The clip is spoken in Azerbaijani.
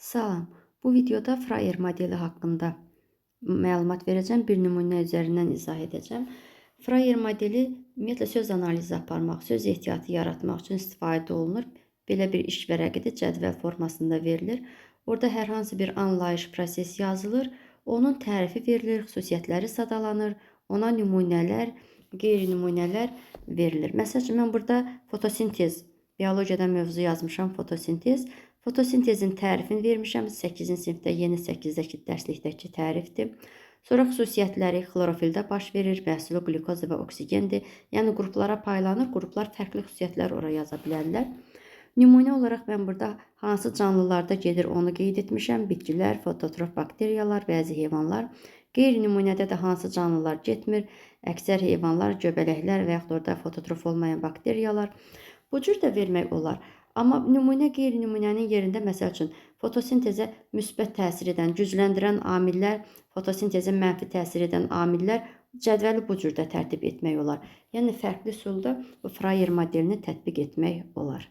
Salam. Bu videoda Frayer modeli haqqında məlumat verəcəm. Bir nümunə üzərindən izah edəcəm. Frayer modeli ümumiyyətlə söz analizi aparmaq, söz ehtiyatı yaratmaq üçün istifadə olunur. Belə bir iş vərəqidir, cədvəl formasında verilir. Orada hər hansı bir anlayış, proses yazılır. Onun tərifi verilir, xüsusiyyətləri sadalanır, ona nümunələr, qeyri-nümunələr verilir. Məsəl üçün mən burada fotosintez, biologiyadan mövzu yazmışam, fotosintez. Fotosintezin tərifini vermişəm. 8-ci sinifdə yeni 8-dəki dərslikdəki tərifdir. Sonra xüsusiyyətləri xlorofildə baş verir, məhsulu qlükoza və oksigendir. Yəni qruplara paylanır, qruplar fərqli xüsusiyyətlər ora yaza bilərlər. Nümunə olaraq mən burada hansı canlılarda gedir onu qeyd etmişəm. Bitkilər, fototrof bakteriyalar, bəzi heyvanlar. Qeyri-nümunədə də hansı canlılar getmir? Əksər heyvanlar, göbələklər və yaxud orada fototrof olmayan bakteriyalar. Bu cür də vermək olar. Amma nümunə qeyri-nümunənin yerində məsəl üçün fotosintezə müsbət təsir edən, gücləndirən amillər, fotosintezə mənfi təsir edən amillər cədvəli bu cür də tərtib etmək olar. Yəni fərqli üsulda bu Frayer modelini tətbiq etmək olar.